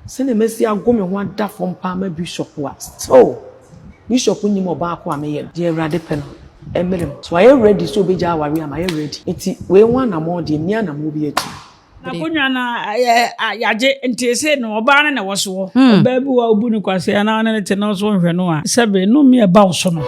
Sɛnea masi ago me ho ada fam paa ma Bishop a, still Bishop nnim ɔbaa ko a meyɛ no. Deɛ Awurade pɛ no, ɛmmere mu. So wayɛ ready sɛ ɔbɛgya awareɛ a, mayɛ ready. Nti wei ho anammɔn deɛ, menni anammɔn bi akyi. N'akonnwa no yɛagye nti ese no ɔbaa no na ɛwɔ soɔ. Ɔbaa bi wɔ a wobu no kwasea na ɔne no te na ɔso nhwɛ no a, sɛbe nnome a ɛba wo so no.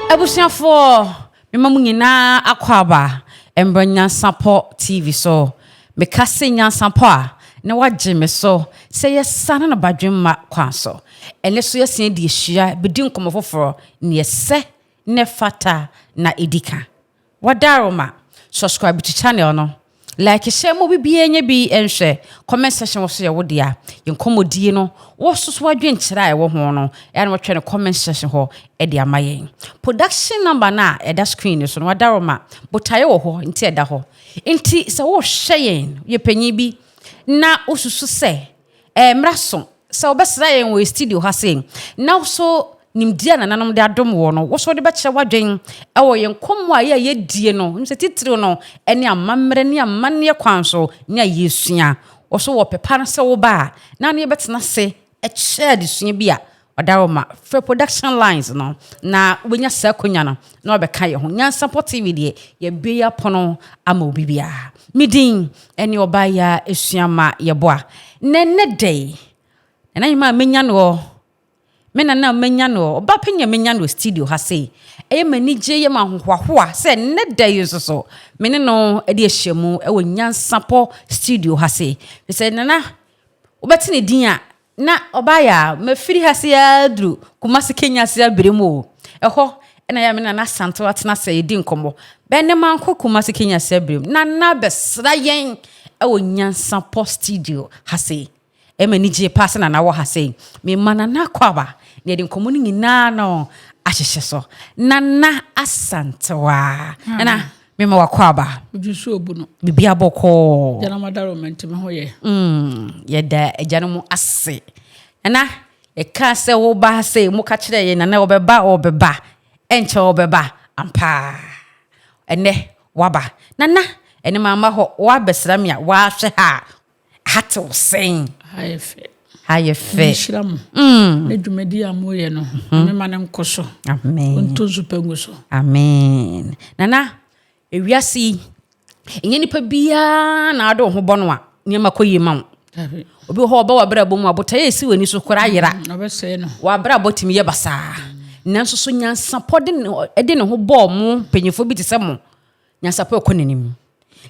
Abusuafoɔ, mema mo nyinaa akwaaba mbrɛ Nyansapɔ TV so. Meka se Nyansapɔ a, na wagye me so sɛ yɛsane no badwemma kwan so. Ɛnnɛ so yɛsan adi ahyia bɛdi nkɔmmɔ foforɔ, neɛ ɛsɛ na ɛfata na ɛdi ka. Wadaroma, subscribe to channel no, like hyɛ ma obi biara nya bi nhwɛ, comment section wɔ so yɛ wo dea, yɛn nkɔmmɔdie no wɔ so so adwenkyerɛ a ɛwɔ ho no, ɛyɛ na wɔtwerɛ no comment section hɔ de ama yɛn. Production number no a ɛda screen no so no, wadaroma, botaeɛ wɔ hɔ nti ɛda hɔ. Nti sɛ wohwɛ yɛn, yɛ panyin bi, na wosusu sɛ Ɛmmra so sɛ wobɛsra yɛn wɔ yɛn studio ha sei, na wo so nimdeɛ a nananom de adom woɔ no, wo so wode bɛkyerɛ w'adwen wɔ yɛn nkɔmmɔ a yɛ a yɛdie no, wonim sɛ titiriw no ne amammerɛ ne amanneɛ kwan so ne a yɛsua. Wo so wɔ pɛ pa no sɛ woba a, na ne yɛbɛtena ase kyɛ adesua bi a Ɔdaroma, frɛ production lines no na wobɛnya saa akwanya no na wabɛka yɛn ho. Nyansapɔ TV deɛ, yɛabue yɛn apono ama obi biara. Me din ne Ɔbaayaa Asuama Yeboah. Na ɛnnɛ da yi, Nana Hemaa mɛnya no wɔ, me nana a mɛnya no wɔ, ɔbaa panyin a mɛnya no wɔ studio ha sei. Ɛyɛ m'anigye, ɛyɛ m'ahohoahoa sɛ ɛnnɛ da yi nso so, me ne no de ahyiamu wɔ Nyansapɔ studio ha sei. Firi sɛ Nana, wobɛte ne din a, Na ɔbaeɛ a, mafiri ha sei ara aduru Kumasi Kenya ase abere mu o. Ɛhɔ na yɛ a me ne Nana Asantewaa tena ase a yɛdi nkɔmmɔ. Bɛn nnɛ mankɔ Kumasi Kenya ase abere mu. Nana bɛsra yɛn wɔ Nyansapɔ studio ha sei. Ɛyɛ m'ani gye paa sɛ Nana wɔ ha sei. Mema Nana akwaaba na yɛde nkɔmmɔ no nyinaa no ahyehyɛ so. Nana Asantewaa. Nana, Mema w'akwaaba. Megye so obu no. Biribiara bɔkɔɔ. Agya no adaro me nti me ho yɛ. Mm, yɛda agya no mu ase. Nana, yɛkaa sɛ woba ha sei, moka kyerɛɛ yɛn nana ɔbɛba, ɔbɛba, ɛnkyɛ ɔbɛba, ampa. Ɛnɛ, waba. Nana, ɛnɛ mamma hɔ, woabɛsra me a, woahwɛ ha a, Ha te wo sɛn? Ha yɛ fɛ. Ha yɛ fɛ. Nhyira mo. Mm. Ne dwumadi a moyɛ no, mm-hmm. Nyame ma no nkɔ so. Amen. Ɔnto nsu pa ngu so. Amen. Nana, ewiase yi, ɛnyɛ nipa biara na ade wo ho bɔ no a nneɛma kɔ yie ma wo. Obi wɔ hɔ ɔba w'abrabɔ mu a botaeɛ a ɛsi w'ani so koraa yera. Mm, ɔbɛsɛe no. W'abrabɔ tumi yɛ basaa. Nanso so nyansapɔ de ne ho bɔɔ mo mpanyinfoɔ bi te sɛ mo. Nyansapɔ ɛkɔ n'anim.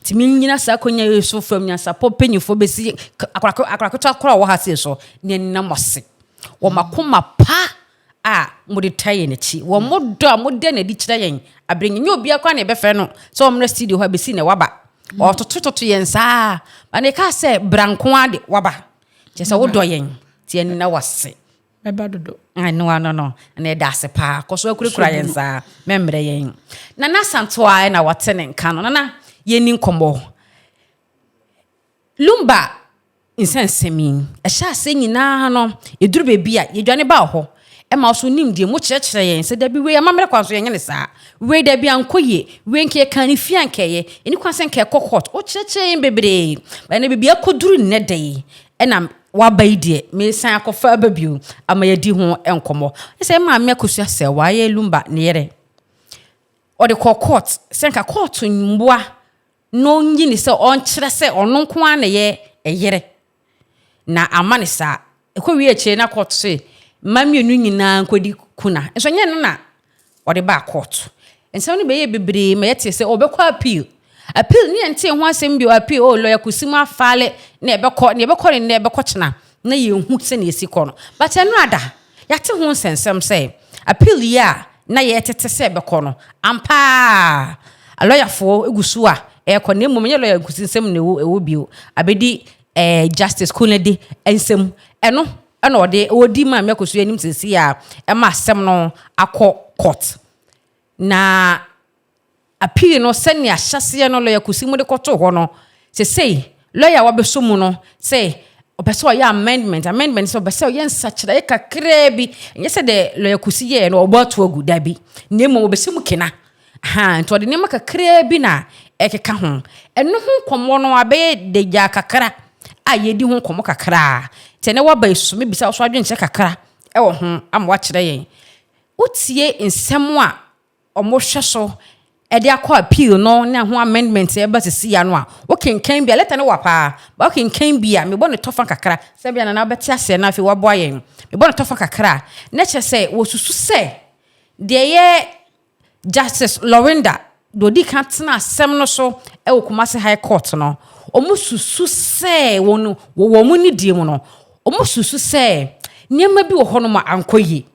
Nti mennyina saa akonnwa yi so fam nyansapɔ mpanyinfoɔ bɛsi akora ketewa koraa a ɔwɔ ha sei so ne ɛnna mo ase wɔ mo akoma pa a mode taa yɛn akyi, wɔ mo dɔ a moda no adi kyerɛ yɛn abere nyɛ obiara koraa na yɛbɛfrɛ no sɛ ɔmmra studio hɔ a bɛsi na waba. Ɔtotototo yɛn saa ba na ɛkaa sɛ bra nko ara de waba. Kyerɛ sɛ wodɔ yɛn nti ɛnna wase. Mɛba dodo. Ɛno ano no, na ɛda ase paa. Kɔ so akurakura yɛn saa. Mɛmmerɛ yɛn. Nana Asantewaa na wate ne nka no. Nana, yɛnni nkɔmmɔ. Lumba nsɛnsɛm yi, ɛhyɛ aseɛ nyinaa no, ɛduru baabi a, yɛdwane ba hɔ. Ɛma wo so nimdeɛ mu kyerɛkyerɛ yɛn sɛ dabi wei amammerɛ kwan so yɛnyɛ ne saa. Wei dabi ankɔ yie. Wei nka yɛkaa ne fie a nka ɛyɛ. Ɛni kwan sɛ nka ɛkɔ court. Wokyerɛkyerɛ yɛn bebree. Ɛnna baabi akɔduru nnɛ da yi, ɛna Waba yi deɛ, meresan akɔfa aba bio ama yɛadi ho nkɔmmɔ. Ne sɛ Maame Akosua sɛ wayɛ Lumba ne yere. Ɔde kɔɔ court sɛ nka court mmoa na ɔnyi ne sɛ ɔnkyerɛ sɛ ɔno nko ara na ɛyɛ ɛyere. Na amma ne saa. Ɛkɔ wie akyire na court se mma mmienu nyinaa nkɔdi kuna. Nso ɛnyɛ ɛno na ɔde baa court. Nsɛm no bɛyɛɛ bebree ma yɛtee sɛ ɔbɛkɔ appeal. Appeal ne yɛntee ho asɛm bio, appeal oh lawyer Kusi mu afaale na ɛbɛkɔ, nea ɛbɛkɔ ne nnɛ ɛbɛkɔ kyena na yɛnhu sɛnea ɛsi kɔ no. But ɛno ada, yɛate ho nsɛnsɛm sɛ appeal yi a na yɛretete sɛ ɛbɛkɔ no, ampa ara alɔyafoɔ gu so a ɛrekɔ na mmom ɛnyɛ lawyer Kusi nsam na ɛwɔ bio, abɛdi eh, Justice Kunlade nsam. Ɛno ɛna ɔde ɔredi Maame Akosua anim seesei a ɛma asɛm no akɔ court. Na appeal no sɛnea ahyɛseɛ no lɔya Kusi mu de kɔtoo hɔ no, seesei lɔya a wabɛsɔ mu no sɛ Ɔpɛ sɛ ɔyɛ amendment, amendment sɛ ɔpɛ sɛ ɔyɛ nsakyeraeɛ kakraa bi. Ɛnyɛ sɛ deɛ lɔya Kusi yɛɛ no ɔbɔ ato agu, dabi. Na mmom ɔbɛhyɛ mu kena. Ahaa, nti ɔde nneɛma kakraa bi na ɛkeka ho. Ɛno ho nkɔmmɔ no abɛyɛ dagyaa kakra a yɛdi ho nkɔmmɔ kakra. Nti ɛnɛ woaba yi so, mɛbisa wo so adwenkyerɛ kakra wɔ ho ama woakyerɛ yɛn. Wotie nsɛm a wɔhwɛ so de akɔ appeal no ne ho amendment a ɛba sisi ano a, wokenkan bi a, letter no wa paa, ba wokenkan bi a, mebɔ ne tɔfa kakra, sɛ bia nana wobɛte aseɛ na afei waboa yɛn. Mebɔ ne tɔfa kakra a, na kyerɛ sɛ wɔsusu sɛ deɛ ɛyɛ Justice Lorinda, deɛ ɔdi kan tena asɛm no so wɔ Kumasi High Court no, wɔsusu sɛ wɔn wɔ wɔn nidie mu no, wɔsusu sɛ nneɛma bi wɔ hɔnom a ankɔ yie.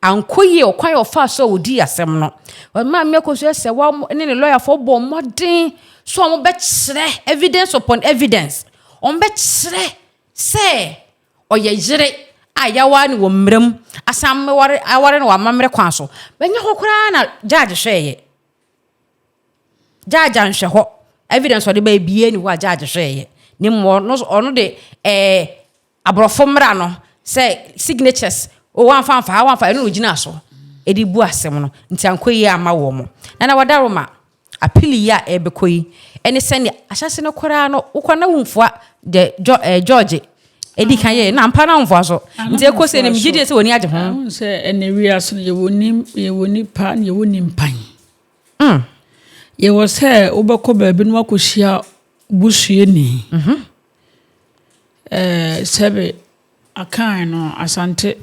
Ankɔ yie ɔkwan a ɔfaa so a ɔdii asɛm no. Maame Akosua Serwaa ne ne lɔyafoɔ bɔɔ mmɔden sɛ wɔbɛkyerɛ evidence upon evidence. Wɔbɛkyerɛ sɛ ɔyɛ yere a yɛaware no wɔ mmara mu, asan aware aware no wɔ amammerɛ kwan so. Ɛnyɛ hɔ koraa na judge hwɛeɛ. Judge anhwɛ hɔ. Evidence a ɔde baeɛ biara nni hɔ a judge hwɛeɛ. Na mmom ɔno ɔno de ɛɛ Aborɔfo mmara no sɛ signatures o wamfa amfa ha wamfa ɛno na ogyina so de bu asɛm no nti ankɔ yie amma wɔn. Nana Wadaroma, appeal yi a ɛrebɛkɔ yi ɛne sɛnea ahyɛse no koraa no wokɔ na womfua deɛ George eh, George ɛdi kan yɛɛ na ampa na womfoa so nti ɛkɔ sɛ no megye die sɛ w'ani agye ho. Wohu sɛ ɛnɛ wiase no yɛwɔ nim yɛwɔ nipa na yɛwɔ nimpan. Yɛwɔ sɛ wobɛkɔ baabi na wakɔhyia busuani. Ɛɛ sɛbe akan no Asante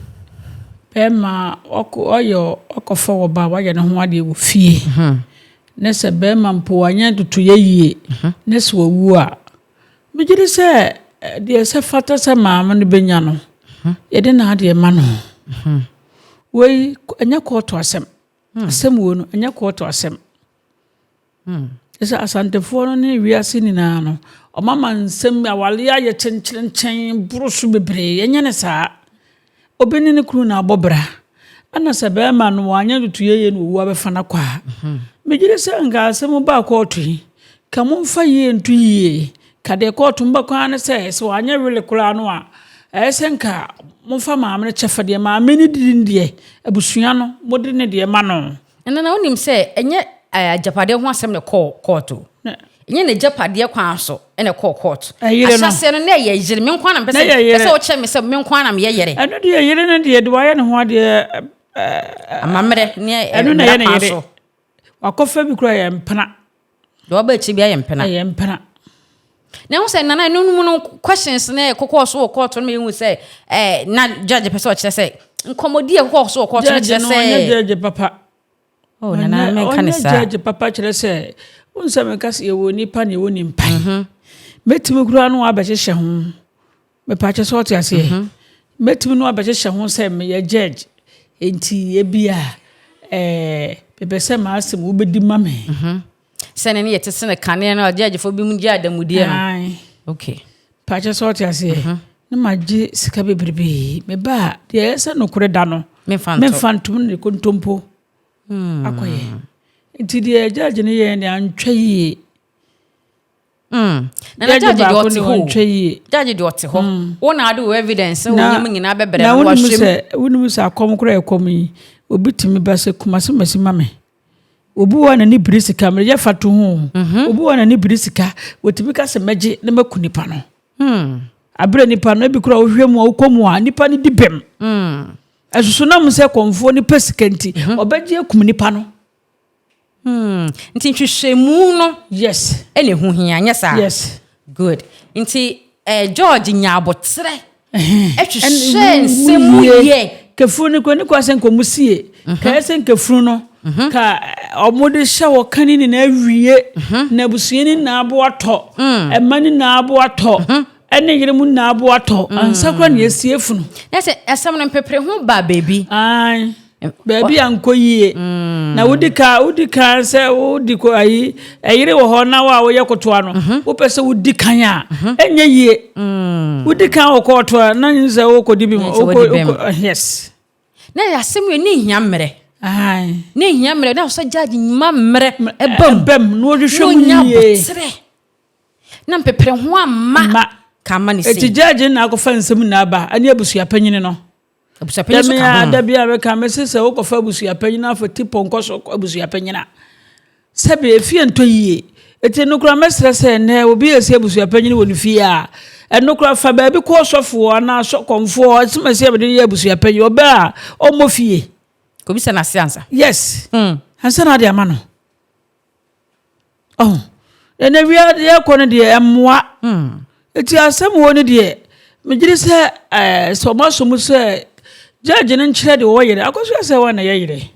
bɛrima ɔkɔ ɔyɛ ɔkɔfa ɔba a wayɛ ne ho adeɛ wɔ fie. Ne sɛ bɛrima mpo wanyɛ ntotoeɛ yie ne sɛ wawu a, megye di sɛ deɛ ɛsɛ fata sɛ maame no bɛnya no, yɛde n'adeɛ ma no. Wei ɛnyɛ kɔɔto asɛm. Asɛm wei no ɛnyɛ kɔɔto asɛm. Sɛ Asantefoɔ no ne wiase nyinaa no, wɔama nsɛm awareɛ ayɛ kyenkyerenkyɛn boro so bebree. Ɛnyɛ ne saa. Obi ne ne kunu na abɔ bra. Ɛna sɛ bɛrima no wanyɛ ntotoeɛ yie na owu abɛfa no akɔ a, megye di sɛ nka asɛm baa kɔɔto yi, ka momfa yie nto yie. Ka deɛ kɔɔto no bɛkɔ ara ne sɛ, sɛ wanyɛ wele koraa no a, ɛyɛ sɛ nka momfa maame no kyɛfa deɛ maame no didi no deɛ, abusua no, mode ne deɛ ma no. Ɛno na wonim sɛ ɛnyɛ agyapadeɛ ho asɛm na ɛkɔɔ kɔɔto. Ɛnyɛ n'agyapadeɛ kwan so na ɛkɔɔ kɔɔto. Ahyɛaseɛ no na ɛyɛ yere. Me nko ara na mepɛ sɛ pɛ sɛ wokyerɛ me sɛ me nko ara na meyɛ yere. Ɛno deɛ yere no deɛ de wayɛ ne ho adeɛ. Amammerɛ ne mmara kwan so. Wakɔfa bi koraa yɛ mpena. Deɛ ɔba akyiri bi ayɛ mpena. Ɛyɛ mpena. Na ɛho sɛ nana ɛno mu no questions na ɛkokɔɔ so wɔ kɔɔto no ma yɛhu sɛ ɛɛ na judge pɛ sɛ ɔkyerɛ sɛ nkɔmmɔdi a ɛkokɔɔ so wɔ kɔɔto no kyerɛ sɛ. Judge no ɔnyɛ judge papa. Oh nana menka ne saa. Ɔnyɛ judge papa kyerɛ sɛ wohu sɛ meka sɛ yɛwɔ nipa na yɛwɔ nimpa. Mɛtumi koraa no abɛhyehyɛ ho. Mepakyɛ sɛ ɔte aseɛ. Mhm. Mɛtumi no abɛhyehyɛ ho sɛ meyɛ judge nti ebia ɛɛ mepɛ sɛ m'asɛm wobɛdi ma me. Mhm. Sɛ ne ne yɛte sene kane no judgefoɔ bi mu gye adamudeɛ no. Okay. Pakyɛ sɛ ɔte aseɛ. Mhm. Ne magye sika bebrebe. Meba a deɛ ɛyɛ sɛ nokorɛ da no. Memfa ntom ne kontompo hmm. akɔyɛ. Nti deɛ judge no yɛɛ deɛ antwa yie. Mm. Na na judge deɛ ɔte hɔ o. Judge deɛ ɔte hɔ. Mm. Wo na ade wo evidence wo nyɛma nyinaa bɛbrɛ no wahwɛ mu. Na wonim sɛ akɔm koraa ɛkɔm yi obi tumi ba sɛ kumase masi ma me. Obi wɔ n'ani biri sika meyɛ fa to ho. Mhm. Obi wɔ n'ani biri sika wɔtumi ka sɛ mɛgye na maku nipa no. Mm. Aberɛ nipa no ebi koraa wohwɛ mu a wokɔ mu a nipa no di bɛm. Mm. Ɛsoso nam sɛ kɔmfoɔ no pɛ sika nti mhm. ɔbɛgye akum nipa no. Hmm. Nti nhwehwɛmu no. Yes. Ɛna ɛho hia, nyɛ saa? Yes. Good. Nti eh, George nya aboterɛ ɛhwehwɛ nsɛm mu yie. Kafunu no kura ne kura sɛ nka ɔmo sie. Mhm. Ka ɛsɛ nkafunu no. Mhm. Ka ɔmo de hyɛ wɔ kan ne nyinaa wie. Mhm. Na abusua ne nyinaa bo atɔ. Mm. Ɛma ne nyinaa bo atɔ. Ɛne yere mu nyinaa bo atɔ. Mm. Ansa kura ne esie funu. Na sɛ asɛm no mpepere ho ba baabi. Ayi. Baabi a nkɔ yie. Na wodi ka wodi kan sɛ wodi kɔ ayi ɛyere wɔ hɔ na wo a woyɛ kotoa no mhm. wopɛ sɛ wodi kan a mhm. ɛnyɛ yie. Mm. Wodi kan wɔ kɔɔto a na nyɛ sɛ wokɔdi bi mu wokɔ yes. Na yɛ asɛm yɛ ne hia mmerɛ. Ne hia mmerɛ na sɛ judge nyuma mmerɛ ɛbam. Ɛbam na wɔhwehwɛ mu yie. Na mpepere ho amma. Ka ma ne sei. Eti judge na akɔfa nsɛm nyinaa ba ɛne abusuapanyini no. Abusuapanyin nso ka ho. Da bi a meka mese sɛ wokɔfa abusuapanyin afa ti pɔnkɔ so kɔ abusuapanyin a sɛbe efie ntɔ yie. Eti no koraa mɛsrɛ sɛ nnɛ obi a esi abusuapanyin wɔ ne fie a ɛno koraa fa baabi kɔ ɔsɔfoɔ anaa kɔmfoɔ ɛsɛ sɛ yɛde yɛ abusuapanyin ɔbɛ a ɔmmɔ fie. Kɔbisa n'ase ansa. Yes. Ansa na ade ama no. Ɔho. Ɛnɛ wiase yɛkɔ no deɛ ɛmmoa. Eti asɛm wɔ no deɛ megye di sɛ ɛɛ sɛ ɔmo aso mu sɛ judge no nkyerɛ deɛ ɔwɔ yere akɔso sɛ wɔn na yɛ yere.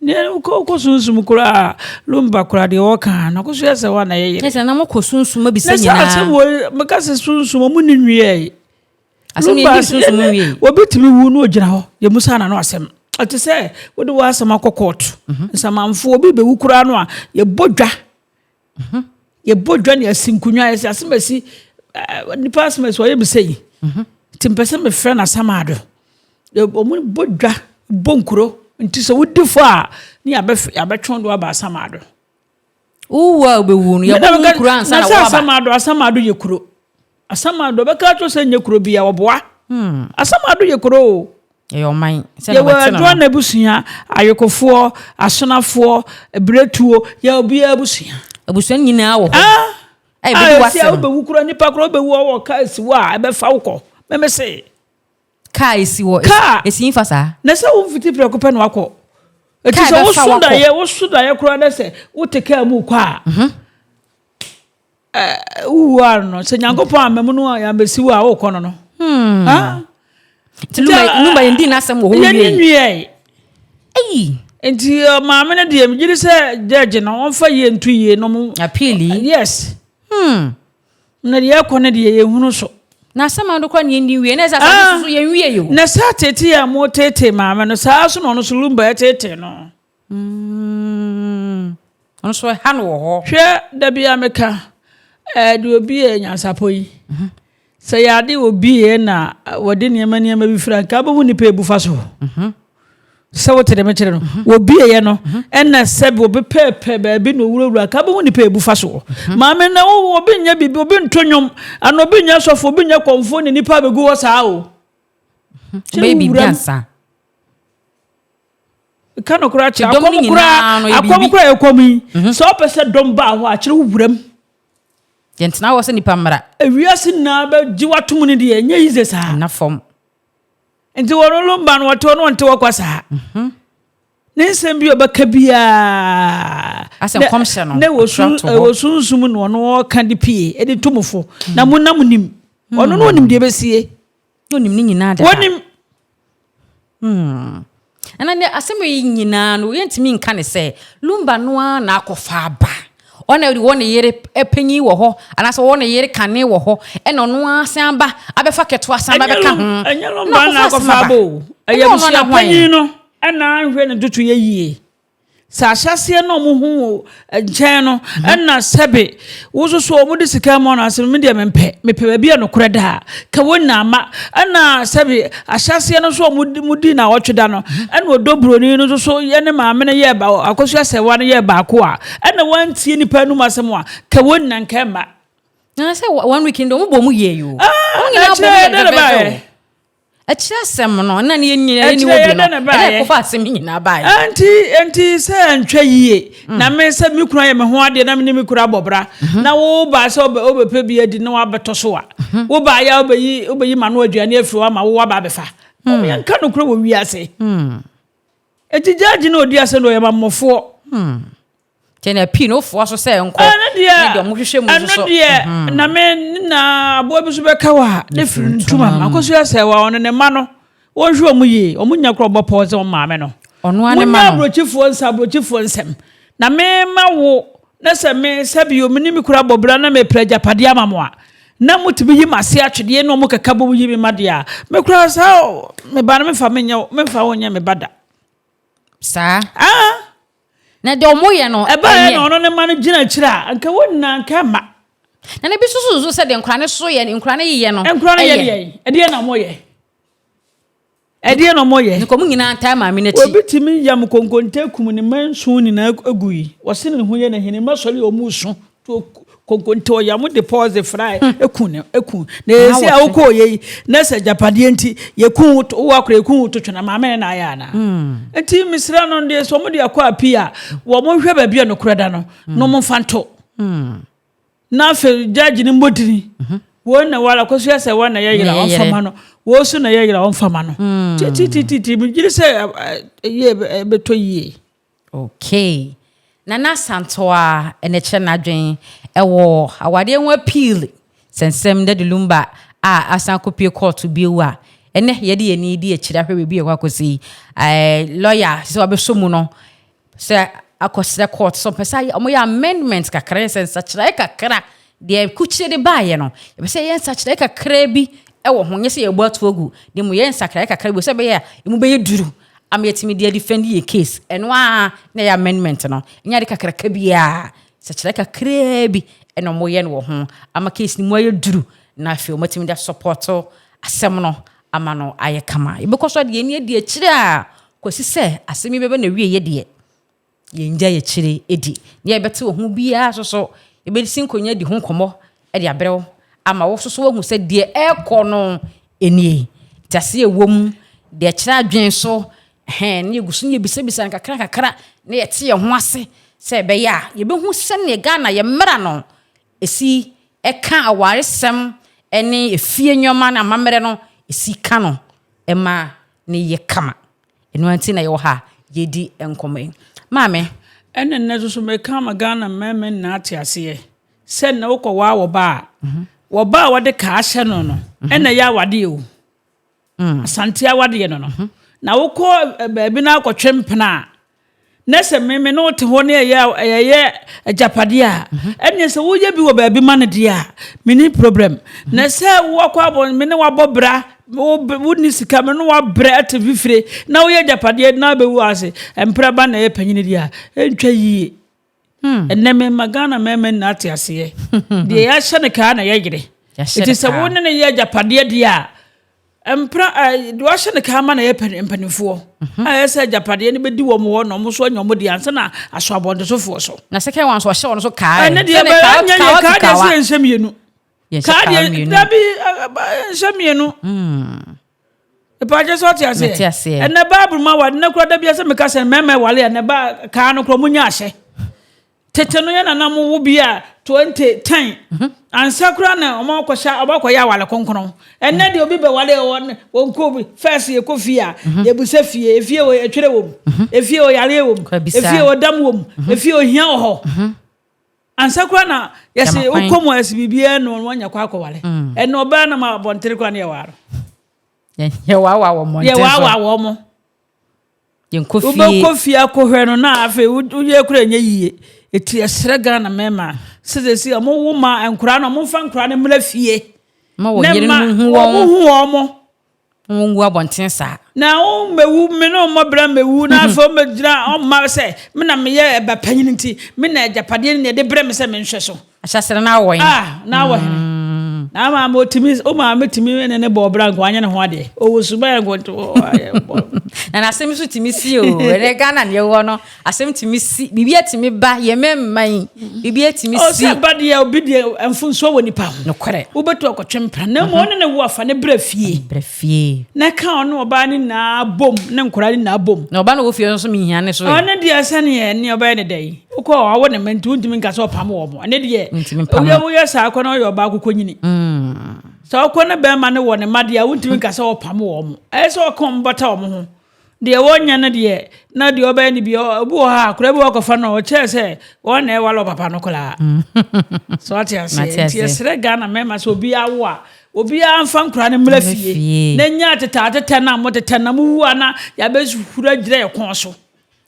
Ne wokɔ wokɔ sunsum koraa lumba koraa deɛ wɔka no akɔso sɛ wɔn na yɛ yere. Ɛsɛ na mokɔ sunsum abisa Na sɛ nyinaa. asɛm wɔ meka sɛ sunsum ɔmo ni nwiɛ. Asɛm yɛ ndi sunsum nwie. Obi tumi wu na ogyina hɔ yɛ musa na no asɛm. Ɛte sɛ wode w'asɛm akɔ court. Nsamanfoɔ obi bɛwu koraa no a yɛbɔ dwa. Yɛbɔ dwa ne yɛsi nkonnwa yɛsi asɛm asi nipa asɛm asi ɔyɛ mi sɛ yi. Nti mpɛ sɛ mefrɛ no asamaado. Ɔmo bɔ dwa bɔ nkuro nti sɛ wodi fɔ a ne yɛabɛtwe do aba asamaado. Wowu a wobɛwu no yɛbɔ wo nkuro ansa na sɛ woaba. Asamaado asamaado yɛ kuro. Asamaado bɛka akyerɛ sɛ nyɛ kuro bia wɔboa. Asamaado yɛ kuro o. Ɛyɛ ɔman. Sɛ na Yɛwɔ wɔte no adwoa no. na abusua, ayokofoɔ, asonafoɔ, ebiretuo, yɛ obiara abusua. Abusua no nyinaa wɔ hɔ. Ah! Ɛyɛ bɛdi A esi a w'asɛm. wobɛwu kura nipa kura wobɛwu ɔwɔ kaa esi hɔ a ɛbɛfa wo kɔ. Mɛmɛ se. Kaa esi hɔ. Kaa. Esi nfa saa. Na sɛ wo mfiti prɛko pɛ na wakɔ. Eti Kaa sɛ ɛbɛfa woso wakɔ. daeɛ woso daeɛ koraa na sɛ wote kaa mu kɔ a. Ɛɛ wowu a no sɛ Nyankopɔn ama mu no a yɛambɛsi wo a wokɔ no no. Ah! Nti Lumba Lumba yɛn di n'asɛm wɔ hɔ Yɛn ni wie. nwiɛ. Ayi. Nti maame no deɛ megye di sɛ judge no ɔmfa yie nto yie no mo. Appeal yi. Yes. Na deɛ ɛkɔ no deɛ yɛhunu so. Na asɛm a no koraa ne yɛn di wie na ɛsɛ asase so yɛn wie yi o. Na saa tete a mo tete maame no saa so na ɔno so Lumba ɛtete no. Ɔno nso ɛha no wɔ hɔ. Hwɛ da bi a meka ɛɛ deɛ obi yɛ nyansapɔ yi. Sɛ yɛ ade obi yɛ na wɔde nneɛma nneɛma bi fira nka wobɛhu nipa ebu fa so. Sɛ wote deɛ mekyerɛ no obi yɛ no ɛna sɛbi obi pɛɛpɛ baabi na owurawura nka wobɛhu nipa ebu fa soɔ. Maame na wo obi nyɛ biribi obi nto nnwom ana obi nyɛ sɔfo obi nyɛ kɔnfo ne nipa abɛgu hɔ saa o. Bɛyɛ biribi ansa. Ka no koraa kyerɛ Dɔm no akɔm nyinaa koraa no yɛ akɔm biribi. koraa ɛkɔm yi sɛ ɔpɛ sɛ dɔm baa hɔ a kyerɛ wo wuram. Yɛntena hɔ sɛ nipa mmara. Ewiase nyinaa bɛgye watom no deɛ ɛnyɛ yize saa. Nna fam. Nti wɔn lumba no wɔte hɔ no wɔnte hɔ kwa saa. Ne nsɛm bi a ɔbɛka biara. Asɛ nkɔmhyɛ no, Na ɛwɔ atwerɛ ato hɔ. ɛwɔ sunsum na ɔno ɔka de pie ɛde to mo fo. Na mo nam nim. Ɔno no onim deɛ ɛbɛsie. Na onim ne nyinaa dada. Wɔnim. Ɛna ne asɛm yi nyinaa no yɛntumi nka ne sɛ Lumba no ara na akɔfa aba. Ɔna de wɔ ne yere panyin wɔ hɔ anaasɛ wɔ ne yere kane wɔ hɔ ɛna ɔno ara san ba abɛfa ketewa san ba bɛka ho. Ɛnyɛ lumba na akɔfa aba o. Ɛyɛ Ɛnyɛ ɔno na abusua hwan? panyin no ɛna ahwɛ ne ntoto yɛ yie. Sɛ ahyɛseɛ na ɔmo hu wɔ nkyɛn no ɛna sɛbe wo nso so ɔmo de sika ma ɔno asɛm mi deɛ mempɛ mepɛ baabi a nokorɛ da a ka wɔn nyinaa ma ɛna sɛbe ahyɛseɛ no nso ɔmo di mo di na ɔtwe da no ɛna ɔdɔ buroni no nso so yɛ ne maame no yɛ ba akosua sɛwa no yɛ baako a ɛna wɔntie nipa anum asɛm a ka wɔn nyinaa nka ɛma. Na sɛ one week no ɔmo bɔ ɔmo yie yi o. Ah, Ɔmo nyinaa bɔ ɛkyerɛ ɔmo yɛ yɛ dɛ na fɛfɛɛfɛ baayɛ. o. Ɛkyerɛ asɛm no na ne yɛn nyinaa yɛn ni Ɛkyerɛ wɔ yɛ bi dɛ no na ɛna baayɛ. ɛkɔfa asɛm yi nyinaa baayɛ. Nti nti sɛ ntwa yie na me sɛ me kunu ayɛ me ho adeɛ na me ne me kunu abɔ bra na wo ba sɛ wobɛ wobɛpɛ bi adi na wabɛtɔ so a wo ba yɛ wobɛyi wobɛyi ma no aduane afiri hɔ ama wo waba abɛfa wɔn yɛn nka nokorɛ wɔ wiase eti gyaagye na odi asɛm na ɔyɛ mammɔfoɔ. Kyɛ na pii no wofoa so sɛ nkɔ. Ɛno deɛ Ne deɛ ɔmo hwehwɛ mu nso ɛno so. deɛ na me ne na aboa bi so bɛka wɔ a ne firi ntoma mu akosua sɛ wa ɔno ne ma no wɔnhwɛ ɔmo yie ɔmo nya korɔ bɔ pɔw sɛ ɔmo maame no. Ɔno ara ne ma Munya no. aburokyifoɔ nsa aburokyifoɔ nsɛm na me ma wo na sɛ me sɛbi omi ne me kura bɔ bra na me pere agyapadeɛ ama mo a na motumi yi m'ase atwedeɛ na ɔmo keka bɔ mu yi me ma deɛ a me kura saa me ba no memfa menyɛ memfa wo nyɛ me ba da. Saa. Ah! Na deɛ ɔmo yɛ no Ɛbaeɛ ɛnyɛ. na ɔno ne ma no gyina akyire a nka wɔn nyinaa nka ɛma. Na ne bi soso so sɛ deɛ nkora ne so yɛ nkora ne yeyɛ no. Nkora no yɛ ɛyɛ. deɛ ɛdeɛ na ɔmo yɛ. Ɛdeɛ na ɔmo yɛ. Nka ɔmo nyinaa ntaa maame n'akyi. Obi tumi yam konkonte kum ne mma nson nyinaa gu yi. Wɔse ne ho yɛ n'ahini mma sɔre a ɔmo su. To Konkonte ɔya mo de pɔɔse fra eku ne eku na esi a wokɔ yɛ yi na sɛ agyapadeɛ nti yɛku wo to wo akora yɛku wo to twene maame ne na ayɛ anaa hmm. Nti mesrɛ no deɛ sɛ wɔn de akɔ api a wɔn hwɛ baabi a nokorɛ da no na wɔn mfa nto na afei judge no mmɔ dini mhm. Wɔn na wala kɔsua sɛ wɔn na yɛyera wɔn fama no wɔn so na yɛyera wɔn fama no hmm. Titititi megyere sɛ ɛyɛ ɛbɛtɔ yie. Okay. Nana Asantewaa na ɛkyerɛ n'adwen wɔ awadeɛ ho appeal sɛnsɛm Daddy Lumba a asan akɔpue kɔɔto bio a ɛnɛ yɛde yɛn ani di akyire ahwɛ baabi a ɛkɔ akɔsi yi. Ɛɛ lɔya sɛ wabɛsɔ mu no sɛ akɔsrɛ court sɛ ɔpɛ sɛ wɔyɛ amendment kakra yɛ sɛ nsakyeraeɛ kakra deɛ kukyire de baeɛ no yɛpɛ sɛ yɛyɛ nsakyeraeɛ kakra bi wɔ ho nyɛ sɛ yɛbɔ ato agu na mmom yɛyɛ nsakraeɛ kakra bi sɛ ɛbɛyɛ a emu bɛyɛ duru ama yɛatumi de adefend yɛn case. Ɛno ara na ɛyɛ amendment no. Ɛnyɛ ade kakraka biara. Nsakyeraɛ kakraa bi na wɔyɛ no wɔ ho ama case no mu ayɛ duru na afei wɔatumi de asɔpɔto asɛm no ama no ayɛ kama. Yɛbɛkɔ so de yɛn ani adi akyire a kɔsi sɛ asɛm yi bɛba n'awieeɛ deɛ. Yɛngyae akyire di. Nea yɛbɛte wɔ ho biara nso so, yɛbɛsi nkonnwa adi ho nkɔmmɔ de abrɛ wo ama wo nso so woahu sɛ deɛ ɛrekɔ no nie. Nteaseɛ ɛwɔ mu, deɛ ɛkyerɛ adwene so, ɛhɛn, na yɛgu so na yɛbisabisa no kakra kakra na yɛte yɛn ho ase sɛ ɛbɛyɛ a yɛbɛhu sɛdeɛ Ghana yɛn mmara no ɛsi ɛka awaresɛm ne efie nneɛma ne amammerɛ no ɛsi ka no ɛma no yɛ kama. Ɛno ara nti na yɛwɔ ha a yɛredi nkɔmmɔ yi. Maame. Ɛna nnɛ nso so meka ama Ghana mmarima nyinaa ate aseɛ sɛ nnɛ wokɔ waa wɔ ba a, mhm. wɔ ba a wɔde kaa ahyɛ no no mhm. ɛna ɛyɛ awadeɛ o. Mm. Asante awadeɛ no no. Mhm. Na wokɔ eh, baabi na akɔtwe mpena a na sɛ meme ne wote hɔ ne ɛyɛ ɛyɛ agyapadeɛ a mhm. ɛneɛ sɛ woyɛ bi wɔ baabi ma no deɛ a mene problem mhm. Na sɛ wowakɔ abɔ me ne wabɔ bra wonni sika me ne wabrɛ ate fifire na woyɛ agyapadeɛ na bɛwu ase mpra ba na ɛyɛ panyini deɛ a ɛntwa yie hmm. Ɛnɛ mema Ghana mmarima nyinaa te aseɛ deɛ yɛahyɛ no kaa na yɛyere ɛti sɛ wo ne no yɛ agyapadeɛ deɛ a Mpra ɛ deɛ wɔahyɛ no kan ma na ɛyɛ mpanimfoɔ mhm. a ɛyɛ sɛ agyapadeɛ no bɛdi wɔn hɔ na wɔn nso anya wɔn deɛ ansa na aso abɔntensofoɔ so. Na second one nso ɔhyɛ wɔn so kaa. Ɛne deɛ bɛ ɛnyɛ yɛ kaa deɛ sɛ nhyɛ mmienu. Kaa deɛ dabi nhyɛ mmienu. Ìpàdé sɛ ɔte aseɛ. Ɛnɛ baabulu ma wa ne kura dabi ɛsɛ meka sɛ mɛmɛ wale ɛnɛ ba kaa no kura mo nya ahyɛ. Tete no yɛ nana mo wo bi a 2010 mhm. ansa koraa na wɔn akɔhyɛ wɔn akɔyɛ awale kronkron ɛnɛ deɛ obi bɛwale wɔn wɔn kɔ bi fɛs yɛ kɔ fie a mhm. yɛbusa fie efie wɔ etwerɛ wɔ mu mhm. efie wɔ yareɛ wɔ mu efie wɔ dam wɔ mu efie wɔ hia wɔ hɔ ansa koraa na yɛsɛ wokɔ mu a yɛsɛ biribiara na wɔn anya kɔ akɔwale mm. ɛnna ɔbaa nam abɔntere koraa na yɛware yɛwaawa wɔn mmɔnten so yɛwaawa wɔn. Yɛnkɔ fie. Wobɛkɔ fie akɔhwɛ no na afei woyɛ kora ɛnyɛ yie. Ɛti ɛsrɛ Ghana mmarima sɛ sɛsi ɔmo wo ma nkora no ɔmo mfa nkora no mmra fie. Ma wɔn yere no hu wɔn. Ɔmo hu wɔn mo. Wɔn ngu abɔnten saa. Na wo mɛwu me ne ɔmo bra mɛwu na afei ɔmo gyina ɔmo sɛ me na meyɛ ɛba panyin nti me na agyapadeɛ no na ɛde brɛ me sɛ menhwɛ so. Ahyɛsere na awɔ hene. Ah, na awɔ hene. Mm. Na maame otumi, o maame tumi ne ne bɔ ɔbra nko anyɛ ne ho adeɛ. Ɔwɔ suban nko nti ɔyɛ bɔ. Na n'asɛm nso tumi si o. Ɛnɛ Ghana ne ɛwɔ no, asɛm tumi si, biribi atumi ba yɛ mɛmma yi, biribi atumi si. Ɔsɛ ba deɛ obi deɛ mfonsoɔ wɔ nipa ho. Nokorɛ. Wobɛtu akɔtwe mpena. Na mmom ɔne ne wo afa ne brɛ fie. Brɛ fie. Na ka ɔne ɔbaa ne nyinaa bom, ne nkwadaa ne nyinaa bom. Na ɔba no wɔ fie nso mehia ne so. Ɔne deɛ sɛneɛ ne ɔbɛyɛ ne dɛ yi. Wokɔ a wɔawo ne mma nti wontumi nka sɛ ɔpam wɔn. Ɛne deɛ woyɛ woyɛ saa kɔ na ɔyɛ ɔbaa kokonyini. Mm. Sɛ ɔkɔ ne bɛrima ne wɔ ne mma deɛ a wontumi nka sɛ ɔpam wɔn. Ɛyɛ sɛ ɔka wɔn bata wɔn ho. Deɛ wɔnyɛ no deɛ na deɛ ɔbɛyɛ no bi obi wɔ hɔ a akwadaa bi wɔ akɔfa no ɔkyerɛ sɛ wɔn na ɛwale ɔpapa no koraa. Mm. So ate aseɛ nti yɛsrɛ Ghana mmarima sɛ obi awo a obiara mfa nkwadaa no mmra fie na nya atetɛ atetɛ no a motetɛ na mowu a na yɛabɛhura gyina yɛ kɔn so.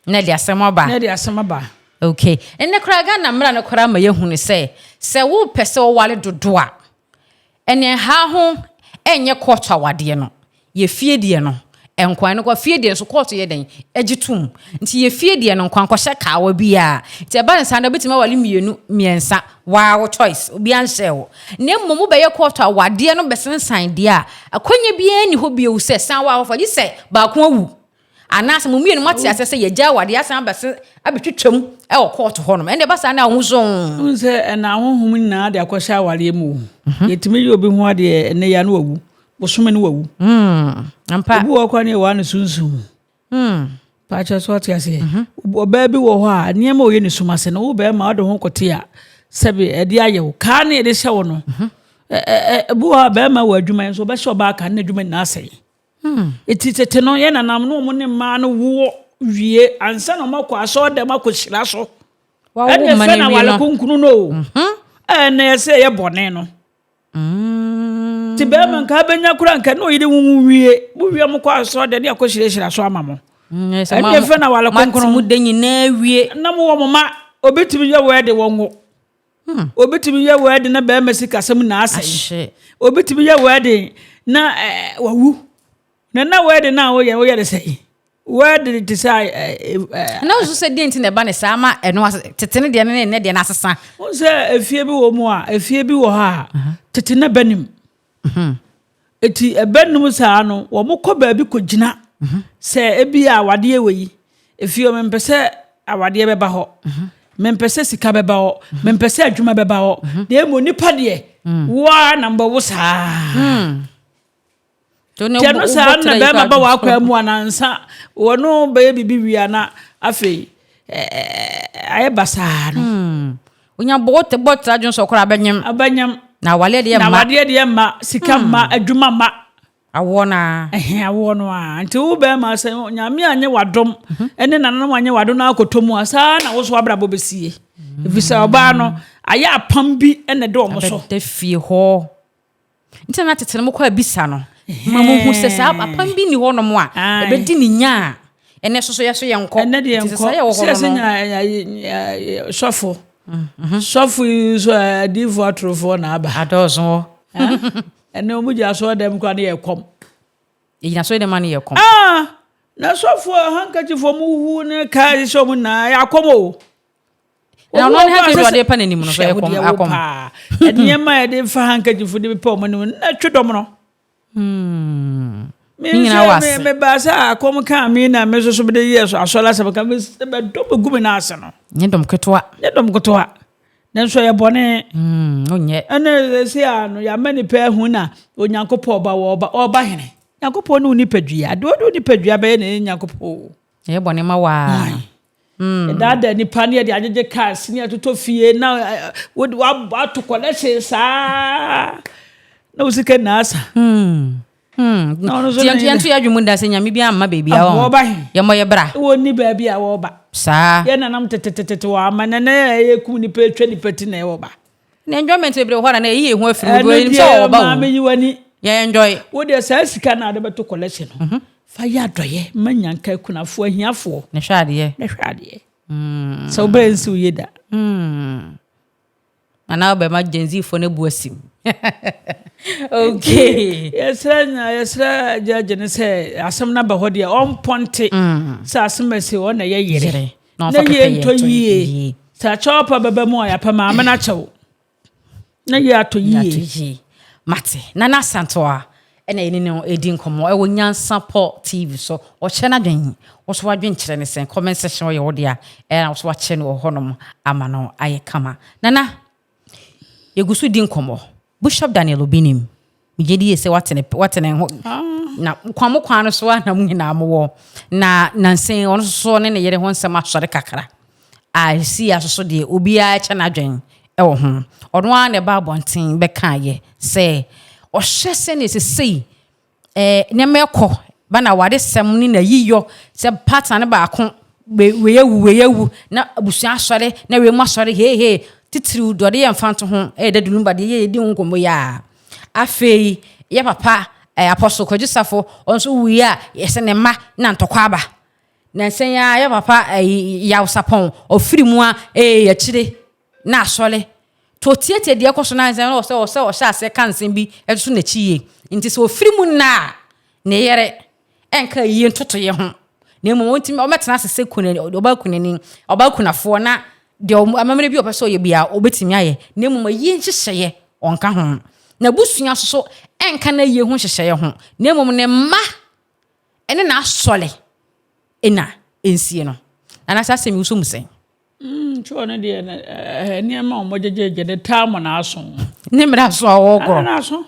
Na ɛde asɛm aba. Na ɛde asɛm aba. Okay. Ɛnnɛ koraa Ghana mmara no koraa ma yɛhu no sɛ, sɛ wopɛ sɛ woware dodo a, ɛnneɛ nha ho nyɛ kɔɔto awadeɛ no. Yɛ fie deɛ no nkoa. Ɛno koraa fie deɛ nso kɔɔto yɛ dɛn? Ɛgye tom. Nti yɛ fie deɛ no nkoa nkɔhyɛ kaawa biara. Nti ɛba no saa no wobɛtumi aware mmienu, mmiɛnsa. Waa wo choice. Obiara nhyɛɛ wo. Na mmom wobɛyɛ kɔɔto awadeɛ no bɛsensan deɛ a, akwanya biara nni hɔ bio sɛ san ware foforɔ gye sɛ baako awu. Anaasɛ mo mmienu moate aseɛ sɛ yɛagya awadeɛ asan abɛse abɛtwitwam wɔ kɔɔto hɔnom. Ɛnna ɛba saa na wo nso. Wohu sɛ ɛna ahonhom nyinaa de akɔhyɛ awareɛ mu o. Mhm. Yɛtumi yɛ obi ho adeɛ ɛnɛ yɛ ano wawu. Bosome no wawu. Mm, ampa. Obi wɔ hɔ koraa ne yɛwɔ ano sunsum mu. Mm. Paakyɛ so ɔte aseɛ. Mhm. Ɔbaa bi wɔ hɔ a nneɛma a ɔyɛ ne sum ase no wo bɛrima ɔde ho kɔte a sɛbi ɛde ayɛ wo kaa ne yɛde hyɛ wo no. Mhm. Ebi wɔ hɔ a bɛrima wɔ adwuma nso ɔbɛhyɛ ɔbaa kaa ne adwuma nyinaa asɛe. Eti tete no, yɛn nananom no wɔn ne mmaa no woɔ wie ansa na wɔakɔ asɔɔdɛm akɔhyira so. Ɛna ɛfɛ na awale kronkron no o. Mhm. Ɛna ɛsɛ ɛyɛ bɔne no. Mm. Ti bɛrima nka abɛnya kora nka ne ɔyere wo wie. Mo wie mo kɔ asɔɔdɛm ne akɔhyirahyira so ama mo. Mm, Ɛna ɛfɛ na awale kronkron. Mo de nyinaa wie. Na mo wɔ mo ma obi tumi yɛ wɔ ɛde wɔn ngo. Hmm. Obi tumi yɛ wɛɛden na bɛrima sikasɛm na asɛe. Obi tumi yɛ wɛɛden na eh, wawu. Na na wɛɛden na woyɛ woyɛ de sɛe. Wɛɛden te sɛ eh, eh, Na nso sɛ deɛ nti na ɛba ne saa ma ɛno ase tete ne deɛ ne ne deɛ no asesa. Wo sɛ efie bi wɔ mu a efie bi wɔ hɔ a tete na bɛnim. Eti ɛbɛnum saa no, wɔkɔ baabi kɔgyina sɛ ebi a awadeɛ wɔ yi, efie hɔ mempɛ sɛ awadeɛ bɛba hɔ, mempɛ sɛ sika bɛba hɔ, mempɛ sɛ adwuma bɛba hɔ, na mmom nipa deɛ, wo ara na mbɛwo saa. Nti ɛno saa na bɛrima ba w'akwan mu anansa wɔno bɛyɛ biribi wie a na afei ayɛ basaa no. Hmm. Onya bɔ wote bɔ tra dwon so koraa abɛnyem. Abɛnyem. Na awadeɛ deɛ mma. Na awadeɛ deɛ mma, sika hmm. mma, adwuma mma. Awoɔ no a. Ɛhɛn awoɔ no a. Nti wo bɛrima sɛ nyame anyɛ wadom mhm. ɛne nananom anyɛ wadom na akɔtɔ mu a saa na wo so abrabɔ bɛsie. Ɛfiri sɛ ɔbaa no ayɛ apam bi ɛna ɛde wɔn so. Abɛda fie hɔ. Nti na tete no mokɔ abisa no ma muhu sɛ saa apam bi nni hɔnom a ɛbɛdi ne nya a ɛnɛ soso yɛ so yɛnkɔ. Ɛnɛ deɛ Nti sɛ yɛnkɔ. saa yɛ wɔ hɔ Sɛ no sɛ no. nya sɔfo. Sɔfo yi nso adiifoɔ atorofoɔ na aba. Adɔɔso hɔ. Ɛnɛ wɔn gyina asɔre dɛm koraa ne yɛ kɔm. Yɛgyina asɔre dɛm a ne yɛ kɔm. Ah, na sɔfo handkerchief wɔn huhu ne kaa hyehyɛ wɔn nyinaa yɛ akɔm o. Na ɔno ne handkerchief ɔde pa n'anim no so yɛ kɔm akɔm. Nneɛma a yɛde fa handkerchief de pɛ wɔn anim na twe dɔm no. Hmm. Ne nyinaa wɔ ase. Me ba sɛ akɔm kaa mi na me nso so mede yɛ so asɔre asɛm ka me bɛ dɔm gu me nan ase no. Nye dɔm ketewa. Nye dɔm ketewa. Nanso ɛyɛ bɔne. Hmm, onyɛ. Ɛna ɛsɛ a no yɛama nipa ahu na Onyankopɔn ɔba wɔ ɔba ɔba hene. Nyankopɔn ne wo nipadua. Adeɛ ɔde wo nipadua bɛyɛ na ɛyɛ Nyankopɔn o. Ɛyɛ bɔne ma waa. Hmm. Yɛdaadaa nipa ne yɛde agyegye cars ne yɛtotɔ fie na wode wato collection saa na wo sika nyinaa asa. Hmm. Hmm. Yɛnto yɛ adwene mu da sɛ nyame bi amma baabi a wɔba he. Yɛmmɔ yɛ bra. Wɔnni baabi a wɔba. Saa. Yɛ nanam tetetete wɔ ama na na yɛ kum nipa atwa nipa ti na ɛwɔ ba. Na enjoyment bebree wɔ hɔ na na ɛyi yɛ ho afiri mu. Ɛno deɛ maame yi w'ani. Yɛ enjoy. Wo deɛ saa sika na ade bɛto collection no. Mhm. Fa yɛ adɔyɛ ma nyanka akunafoɔ ahiafoɔ. Na hwɛ adeɛ. Na hwɛ adeɛ. Mm. Sɛ wobɛyɛ nsi wo yie da. Mm. Anaa wobɛma Gen Z foɔ no abu asim. Okay. Yɛsrɛ na yɛsrɛ gyɛgye no sɛ asɛm no aba hɔ deɛ ɔmpɔnte mm. sɛ asɛm asi ɔna yɛ yere. Na Na yie ntɔ yie. Sɛ akyɛw pa bɛba mu a yɛapɛ maame no akyɛw. Na yie atɔ yie. Mate. Nana Asantewa ɛna yɛne no ɛdi nkɔmmɔ ɛwɔ Nyansapɔ TV so. Ɔkyerɛ n'adwen. Wo so w'adwen kyerɛ ne sɛn? Comment section hɔ yɛ wo dea. Ɛna wo so wakyerɛ no wɔ hɔnom ama no ayɛ kama. Nana, yɛgu so di nkɔmmɔ. Bishop Daniel Obinim, megye di yie sɛ wate ne wate ne ho na kwan mo kwan no so a na mo nyinaa mowɔ na nansa yi ɔno nso so ne ne yere ho nsɛm asɔre kakra a ɛsi aso so deɛ obiara kyɛ n'adwen wɔ ho. Ɔno ara na ɛba abɔnten bɛkaeɛ sɛ ɔhyɛ sɛnea sesei eh, nneɛma ɛkɔ ba na awaresɛm ne n'ayiyɔ sɛ partner no baako wei awu wei awu na abusua asɔre na wei mu asɔre heehee titiriw deɛ ɔde yɛ mfa nto ho ɛyɛ dɛ dunumba deɛ yɛ yɛdi ho nkɔmmɔ yi a afei yɛ papa eh, Apostle Kwadwo Safo ɔno nso wuiɛ a yɛsɛ ne mma na ntɔkwa aba na nsɛn a yɛ papa eh, Yaw Sapɔn ɔfiri mu a eh, akyire na asɔre to ɔtiatia deɛ ɛkɔ so no ansa na ɔsɛ ɔsɛ ɔhyɛ aseɛ ka nsɛm bi ɛtoto n'akyi yie. Nti sɛ ɔfiri mu nna a, ne yere ɛnka ayie ntotoeɛ ho, na mmom ɔntumi ɔmɛtena ase sɛ kuna ɔbaa kunani, ɔbaa kunafoɔ na deɛ amammerɛ bi a ɔpɛ sɛ ɔyɛ biara ɔbɛtumi ayɛ, na mmom ayie nhyehyɛeɛ ɔnka ho. N'abusua nso so ɛnka n'ayie ho nhyehyɛeɛ ho, na mmom ne mma ɛne n'asɔre. na ɛnsie no. Nana saa asɛm yi wosɔ mu sɛn? Nti ɔno deɛ nneɛma a wɔgyegyegye de taa mo n'aso. Ne mmerɛ aso a wɔregorɔ. N'aso.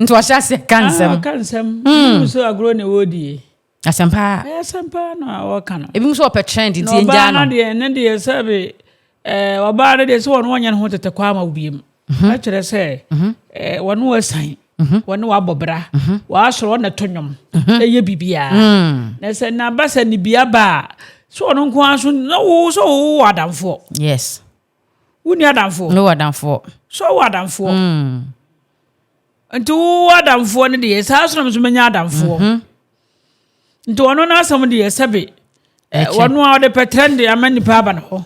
Nti ɔhyɛ aseɛ ka nsɛm. Ɔka nsɛm. Ebi mu sɛ agorɔ na ɛwɔ die. Asɛm paa. Ɛyɛ asɛm paa na ɔka no. Ebi mu sɛ ɔpɛ trend nti yɛngyaa no. Na ɔbaa no deɛ ne deɛ sɛbe ɔbaa no deɛ sɛ ɔno ɔnyɛ ne ho tete kwa ama wo biem. Ɛkyerɛ sɛ wɔne wɔasan, wɔne wɔabɔ bra, wɔasɔrɔ ɔna to nnwom, ɛyɛ biribiara. Na sɛ n'aba sɛ ne bia ba a, sɛ ɔno nko ara so na wo sɛ wowɔ adamfoɔ. Yes. Wonni adamfoɔ? Mewɔ adamfoɔ. Sɛ wowɔ adamfoɔ. Nti wowɔ adamfoɔ no deɛ saa so na nso menya adamfoɔ. Nti ɔno n'asɛm deɛ sɛbe ɔno a ɔde pɛtrɛ de ama nipa aba ne hɔ.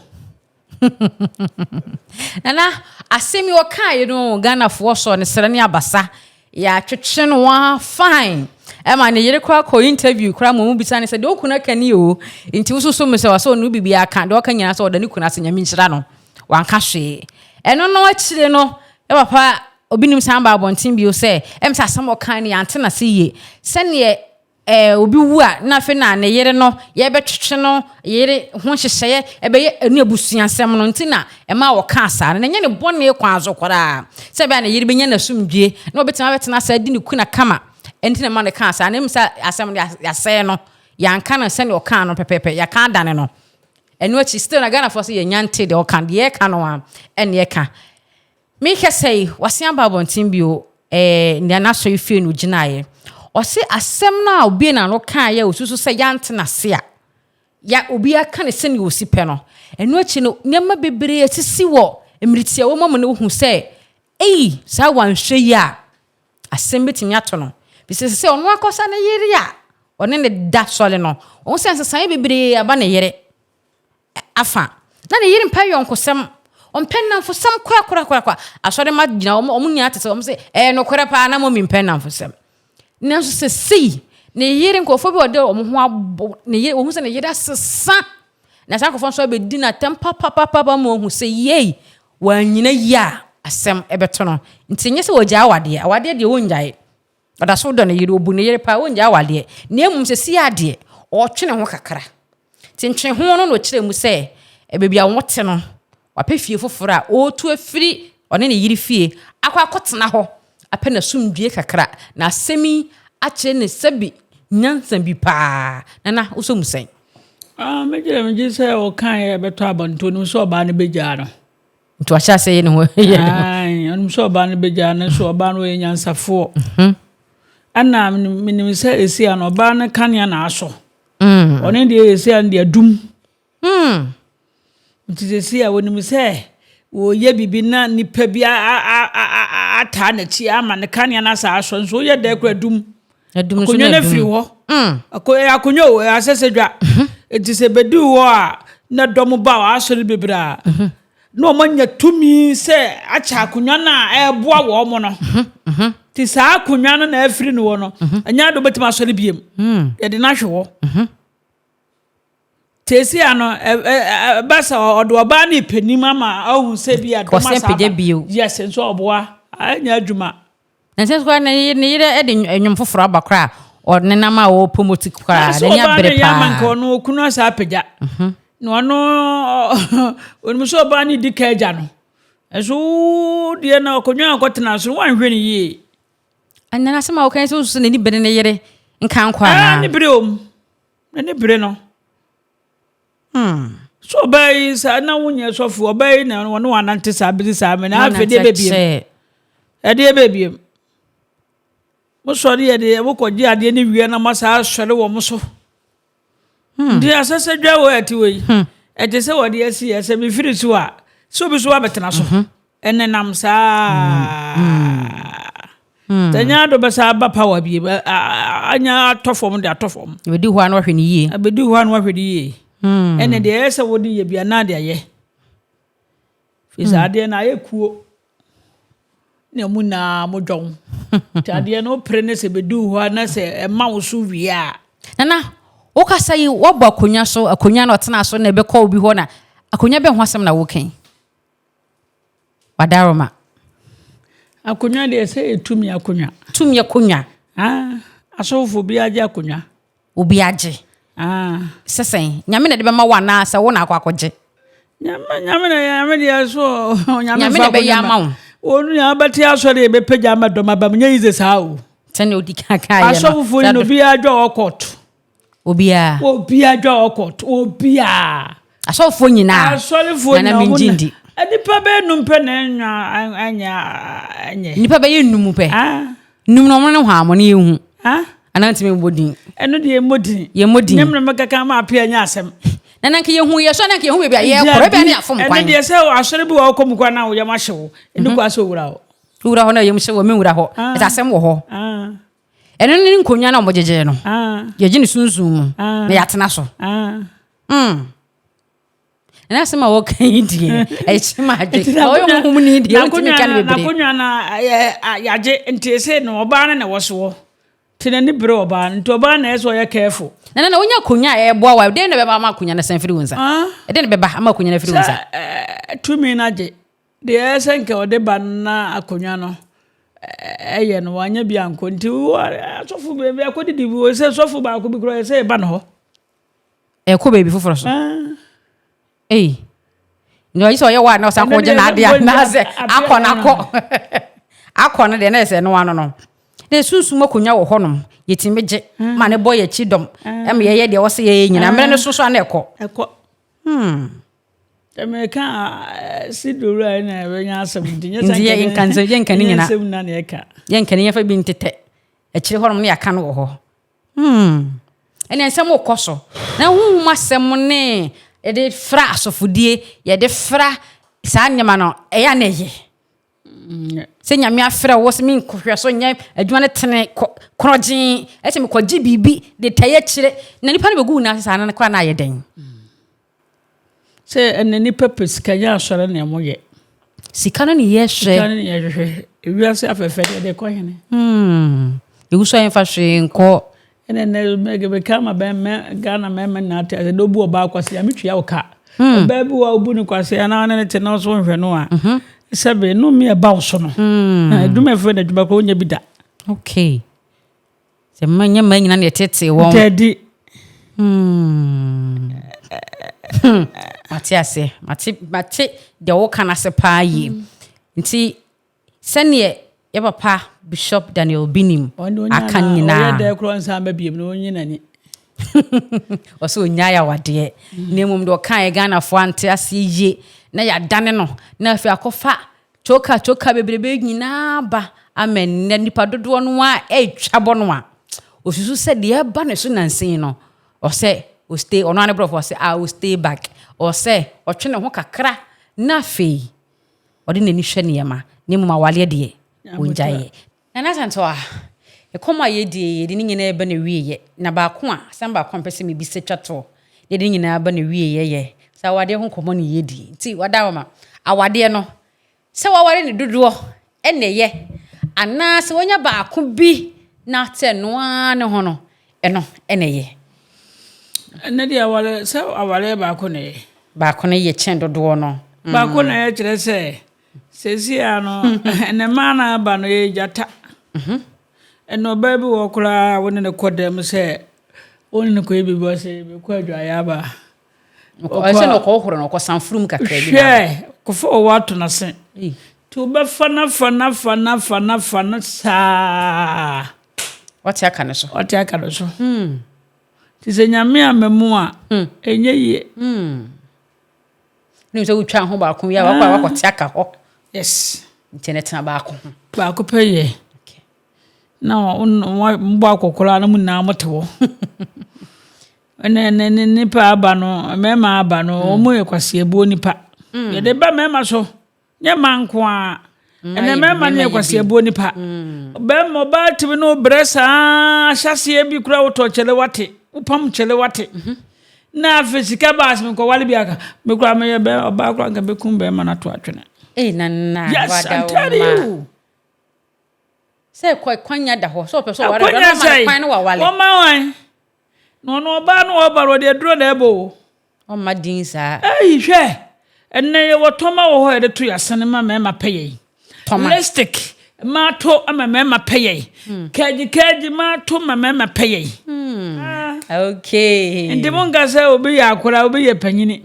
Nana asɛm yi ɔkaeɛ no Ghanafoɔ sɔɔ ne serɛ ne abasa yɛatwetwe no a fine ɛma ne yere koraa kɔ interview koraa ma ɔmu bisa ne sɛ deɛ okunu aka ni o nti wososo mu sɛ wɔsɛ ɔno biribi aka deɛ ɔka nyinaa sɛ ɔda ne kunu ase Nyame nhyira no wanka hwee ɛno no akyire no ɛ papa obi nim san ba abɔnten bio sɛ ɛm sɛ asɛm ɔkan no yɛante n'ase yie sɛneɛ ɛɛ obi wu a na afei na ne yere no yɛbɛtwetwe no yere ho nhyehyɛeɛ ɛbɛyɛ ɛne abusuasɛm no nti na ɛma wɔkaa saa no na ɛnyɛ ne bɔne kwan so koraa sɛ ɛbɛyɛ a ne yere bɛnya n'asomdwie na ɔbɛtumi abɛtena ase adi ne kuna kama ɛnti na ɛma no kaa saa na ɛmu sɛ asɛm no yɛasɛe no yɛanka no sɛdeɛ ɔkaa no pɛpɛɛpɛ yɛaka adane no ɛno akyi still na Ghanafoɔ sɛ yɛnya nte deɛ ɔka deɛ ɛka no a ɛne ɛka Merekasa yi, wasan aba abɔnten bio, ɛɛ, nea n'asɔrefie no gyinaeɛ. Ɔse asɛm no a obue n'ano kaeɛ a osusu sɛ yɛante n'ase a, ya obi aka no sɛnea osi pɛ no, ɛno akyi no, nneɛma bebree asisi wɔ mmere tiawa mu ama no ahu sɛ, ei, saa wanhwɛ yi a, asɛm betumi ato no. Efisɛ sɛ ɔno ankasa ne yere a ɔne no da sɔre no, wahu sɛ nsesaeɛ bebree aba ne yere afa. Na ne yere mpɛ ayɔnkosɛm, ɔmpɛ nnamfosɛm korakorakorakora. Asɔremma gyina hɔ, wɔn nyinaa te sɛ wɔn sɛ ɛyɛ nokorɛ paa na mɔmi mpɛ nnamfosɛm. Nanso sesei ne yere nkurɔfoɔ bi a ɔde wɔn ho abɔ ne yere, wɔhu sɛ ne yere asesa. Na saa nkurɔfoɔ nso abɛdi no atɛm papapapa ma wɔhu sɛ yei wɔanyina yie a asɛm ɛbɛto no. Nti nyɛ sɛ wɔgyae awadeɛ, awadeɛ deɛ wɔnnyae. Ɔda so dɔ ne yere, obu ne yere paa, ɔngyae awadeɛ. Na mmom seesei ara deɛ, ɔretwe ne ho kakra. Nti ntweho no na ɔkyerɛ mu sɛ, baabi a wɔte no, wapɛ fie foforɔ a ɔretu afiri ɔne ne yere fie akɔ akɔtena hɔ apɛ n'asomdwoeɛ kakra. Na asɛm yi akyerɛ no sɛbi nyansa bi paa. Nana, wosɔ mu sɛn? Ah, me deɛ megye sɛ ɔkaeɛ ɛbɛtɔ abɔnten, onim sɛ ɔbaa no bɛgyaa no. Nti wahyɛ ase yɛ ne ho yɛ ne ho. Ae, ɔnim sɛ ɔbaa no bɛgyaa no so ɔbaa no ɔyɛ nyansafoɔ. Mhm. Ɛna menim sɛ ɛsi a no ɔbaa no kanea na asɔ. Mm. Ɔno deɛ ɛsi a no deɛ adum. Mm. Nti sɛsi a wɔnim sɛ wɔyɛ biribi na nipa bi ataa n'akyi ama ne kanea no asa asɔ nso woyɛ dɛ kora dum. Akonnwa no afiri hɔ. Mm. Akonnwa o, asɛsɛ dwa. Mhm. Nti sɛ bɛduu hɔ a na dɔm ba a asɔre bebree a mhm. na wɔanya tumi sɛ akyɛ akonnwa no a ɛreboa wɔn no. Mhm, Nti saa akonnwa no na afiri no hɔ no, ɛnyɛ ade wobɛtumi asɔre biem. Mm. Yɛde no ahwe hɔ. Teesi ano ɛba sɛ ɔde ɔbaa no repanim ama ahu sɛ bi a dɔm asa aba. Yes, nso ɔboa ɛnyɛ adwuma. Na sɛ koraa ne ne yere de nnwom foforɔ aba koraa ɔnenam a ɔpromote koraa n'ani abere paa. Ama nka ɔno okunu asa apagya. Mhm. Na ɔno onim sɛ ɔbaa no di ka agya no. Ɛso deɛ na ɔkɔnwa akɔtena so wanhwɛ no yie. Ɛnna asɛm a wɔka sɛ wosusu n'ani bere ne yere nka nkɔ anaa? Ne bere om. N'ani bere no. Hmm. So ɔbaa yi saa na wonyɛ sɔfo ɔbaa yi na wɔne wanante saa bɛsi saa mene afei deɛ bɛbiem ɛdeɛ bɛbiem mosɔre yɛ deɛ mokɔgye adeɛ ne wie na moasa asɔre wɔ mo so hmm. nti asɛ sɛ dwa wɔ ɛte wɔ yi hmm. ɛte sɛ wɔde asi yɛ sɛ mefiri so a sɛ obi so abɛtena so mhm. Ɛnenam saa. Sɛ anya ado bɛsa aba power bi anya atɔ fam de atɔ fam. Ebedi hɔ a na wahwɛ ne yie. Ebedi hɔ a na wahwɛ ne yie. Ɛnna deɛ ɛyɛ sɛ wode yɛ bi anaa de ayɛ. Firi sɛ adeɛ no ayɛ kuo na mu nyinaa mo dwɔn. Nti adeɛ no wopere ne sɛ bɛdu hɔ a na sɛ ɛma wo so wie a. Nana, wokasa yi woabɔ akonnwa so, akonnwa na ɔtena so na ɛbɛkɔ obi hɔ na akonnwa bɛn ho asɛm na woka yi? Wadaroma. Akonnwa deɛ sɛ yɛ tumi akonnwa. Tumi akonnwa. Ah, asɔfo obi agye akonnwa. Obi agye. Ah. Sɛ sɛn? Nyame na ɛde bɛma wo anaa sɛ wo na akɔ akɔgye? Nyame nyame na nyame deɛ so nyame Nyame na ɛbɛyɛ ama wo. Wɔn nyinaa bɛte asɔre yɛbɛpagya ama dɔm aba mu nyɛ yize saa o. Sɛnea odi kan kaeɛ no. Asɔfofoɔ yi na obiara dwa wɔ court. Obiara. Obiara dwa wɔ court. Obiara. Asɔfoɔ nyinaa. Asɔrefoɔ Nana nyinaa. mengye ndi. Nipa bɛyɛ num pɛ na ɛnyɛ ɛnyɛ ɛnyɛ. Nipa bɛyɛ num pɛ. Ah. Num na wɔn ne hwan mo ne yɛn hu. Ah. Anaa ntumi mbɔ din. Ɛno deɛ yɛmmɔ din. Yɛmmɔ din. Nyɛ mmerɛ mɛkaka ama apia nyɛ asɛm. Nana nka yɛhu yɛ so na nka yɛhu baabi a yɛrekɔ. Ebia ne yɛafom kwan. Ɛno deɛ sɛ asɔre bi wɔ hɔ kɔ mu kwan na wo yam ahye wo. Ɛno kɔ asɛ owura hɔ. Wura hɔ na yam hye wɔ me nwura hɔ. Ah. Ɛsɛ asɛm wɔ hɔ. Ah. Ɛno ne nkonnwa na wɔgyegye no. Ah. Yɛgye ne sunsum mu. Ah. Na yɛatena so. Ah. Ɛna asɛm a wɔka yi deɛ ɛkyi ma adwe. Na ɔyɛ honhom ni deɛ ɔntumi nka no bebree. N'akonnwa na yɛagye nti ɛsɛ no ɔbaa no na ɛwɔ soɔ. Nti n'ani bere ɔbaa no nti ɔbaa na ɛsɛ ɔyɛ careful. Nana na wonya akonnwa a ɛboa wa ɛdɛn na ɛbɛba ama akonnwa no san firi wo nsa? Ah. Ɛdɛn na ɛbɛba ama akonnwa no afiri wo nsa? Sɛ tumi no agye deɛ ɛsɛ nka ɔde ba no na akonnwa no ɛyɛ no wanyɛ bi ankɔ nti asɔfo baabi akɔdidi bi wɔ sɛ sɔfo baako bi koraa ɛsɛ ɛba no hɔ. Ɛkɔ baabi foforɔ so. Ah. Ei. Nti ɔgye sɛ ɔyɛ wɔ a na ɔsan Ɛno kɔgye deɛ n'adeɛ ɛbɛbɔ anaasɛ nti akɔ no apea akɔ. Akɔ no deɛ na ɛsɛ no ano no. Na sunsum akonnwa wɔ hɔnom yɛtumi gye ma ne bɔ yɛkyi dɔm ɛma yɛyɛ deɛ wɔsɛ yɛyɛ nyinaa mmerɛ no so so a na ɛkɔ. Ɛkɔ. Mɛka si dowura na ɛbɛnya asɛm nti nyɛ sɛ Nti yɛ nka nsɛm yɛnka ne nyɛ nyinaa. nsɛm na na ɛka. Yɛnka ne yɛmfa bi ntetɛ akyire hɔnom ne yɛaka no wɔ hɔ. Ɛnna nsɛm wokɔ so. Na honhom asɛm ne yɛde fra asɔfodie, yɛde fra saa nneɛma no, ɛyɛ a na ɛyɛ. Sɛ Nyame afrɛ wo sɛ menkɔhwɛ so nyɛ adwuma no tene kɔ korɔgyee, ɛsɛ mekɔgye biribi de tae akyire na nipa no bɛgu wo nan ase saa no koraa na ayɛ dɛn? Sɛ ɛnɛ nipa pɛ sika nyɛ asɔre na ɛmo yɛ. Sika no ne yɛhwɛ. Sika no ne yɛhwehwɛ. Ewiase afɛfɛ deɛ de kɔ hene. Ewu so a yɛmfa hwee nkɔ. Ɛnɛ nɛ mɛka ma bɛmɛ Ghana mɛmɛ na ate ase na obu ɔbaa kwasi a metua wo ka. Ɔbaa bi wɔ a obu no kwasi a na ɔne ne te na ɔso nhwɛ no a. Sɛbe nnome ɛba wo so no. Adwuma ɛfɛ na adwuma kɔ wonya bi da. Okay. Sɛ mma nyɛ mmaa nyinaa na yɛtetee wɔn. Ntɛdi. Mate aseɛ. Mate mate deɛ woka no ase paa yie. Nti sɛneɛ yɛ papa Bishop Daniel Binim aka Ɔyɛ nyinaa. dɛ korɔ nsa ba biem na ɔnyi n'ani. Ɔsɛ ɔnyae awadeɛ. Na mmom deɛ ɔkaeɛ Ghanafoɔ ante aseɛ yie na yɛadane no na afei akɔfa twoka twoka bebrebe nyinaa ba ama nnɛ nipa dodoɔ no a ɛretwa bɔ no a osusu sɛ deɛ ɛba ne so nansa yi no ɔsɛ ɔstay ɔno ane borɔfo ɔsɛ I will stay back ɔsɛ ɔtwe ne ho kakra na afei ɔde n'ani hwɛ nneɛma na mmom awareɛ deɛ ɔngyaeɛ. Nana Asantewaa, ɛkɔm a yɛdie yɛde ne nyinaa ba na wieɛ na baako a asɛm baako a mpɛ sɛ mebisa twa toɔ na yɛde ne nyinaa ba na wieɛ yɛ sɛ awadeɛ ho nkɔmmɔ ne yɛdie nti wada hɔ ma awadeɛ no sɛ waware ne dodoɔ ɛna ɛyɛ anaa sɛ wanya baako bi na sɛ ɛno ara ne ho no ɛno ɛna ɛyɛ. Ɛnɛ deɛ aware sɛ awareɛ baako na ɛyɛ. Baako no yɛ kyɛn dodoɔ no. Baako na ɛyɛ kyerɛ sɛ seesei a no ɛnɛ mmaa na aba no yɛ gyata. Ɛnna ɔbaa bi wɔ koraa wo ne no kɔ dɛm sɛ wo ne no kɔyɛ biribi ɔsɛ mekɔ adwaeɛ aba. Ɔsɛ na ɔkɔhohoro no ɔkɔsan furum kakra bi. Hwɛ kɔfa ɔwɔ ato n'ase. Nti wobɛfa n'afa n'afa n'afa n'afa no saa. Ɔte aka no so. Ɔte aka no so. Nti sɛ Nyame ama mu a ɛnyɛ yie. Ne sɛ wotwa ho baako yi a wakɔ a wakɔte aka hɔ. Yes. Nti ne tena baako ho. Baako pɛ yɛ. Na mbɔ akɔkora na mu nyinaa mote hɔ. Ɛnɛ ne nipa aba no mmarima aba no wɔn yɛ kwasiabuo nipa. Yɛde ba mmarima so nyɛ mmaa nko ara. Ɛnɛ mmarima no yɛ kwasiabuo nipa. Bɛrima ɔbaa tumi no brɛ saa ahyɛseɛ bi kura wotɔ kyɛlɛ wate wopam kyɛlɛ wate. Na afei sika baa sɛ mekɔwale bi aka mekura meyɛ bɛ ɔbaa kora nka bɛkum bɛrima no ato atwene. Ee nana Yes, I'm telling you. Sɛ kwanya da hɔ sɛ ɔpɛ sɛ ɔware Akwanya dɔ na ɔma no kwan no wawale. Wɔma wan. Na ɔno ɔbaa no ɔba no ɔde aduro na ɛbɔ o. Ɔmma din saa. Ɛyi hwɛ ɛnɛ yɛwɔ tɔma wɔ hɔ a yɛde to yɛasene ma mmarima pɛ yɛn. Tɔma. Lipstick. Mato ama mmarima pɛ yɛn. Kagyi kagyi mato ma mmarima pɛ yɛn. Okay. Nti mo nka sɛ obi yɛ akora obi yɛ panyini.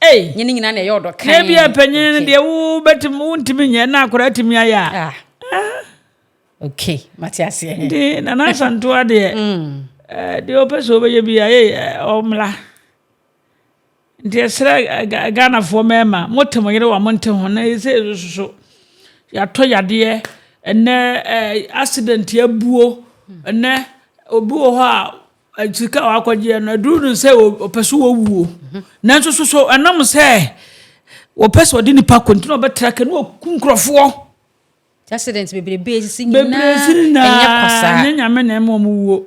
Ei. Nyɛ ne nyinaa na ɛyɛ ɔdɔ kan. Na ebi yɛ panyini no deɛ wo bɛtumi wontumi nyɛ na akora atumi ayɛ a. Ah. Okay, mate aseɛ. Nti Nana Asantewa deɛ deɛ ɔpɛ sɛ ɔbɛyɛ bi a ɔmmra. Nti yɛsrɛ Ghanafoɔ mmarima, mote mo yere wɔ mo nte ho na ɛsɛ nso so yɛatɔ yadeɛ ɛnɛ accident abuo ɛnɛ obi wɔ hɔ a sika a wakɔgyeɛ no aduru no sɛ ɔpɛ so wɔwuo nanso so so ɛnam sɛ wɔpɛ sɛ ɔde nipa kɔ nti na ɔbɛtra kɛ na wɔku nkurɔfoɔ. Accident bebrebe esisi nyinaa bebree si ɛnyɛ nyinaa kwa nyɛ nyame na ɛma wɔn wuo.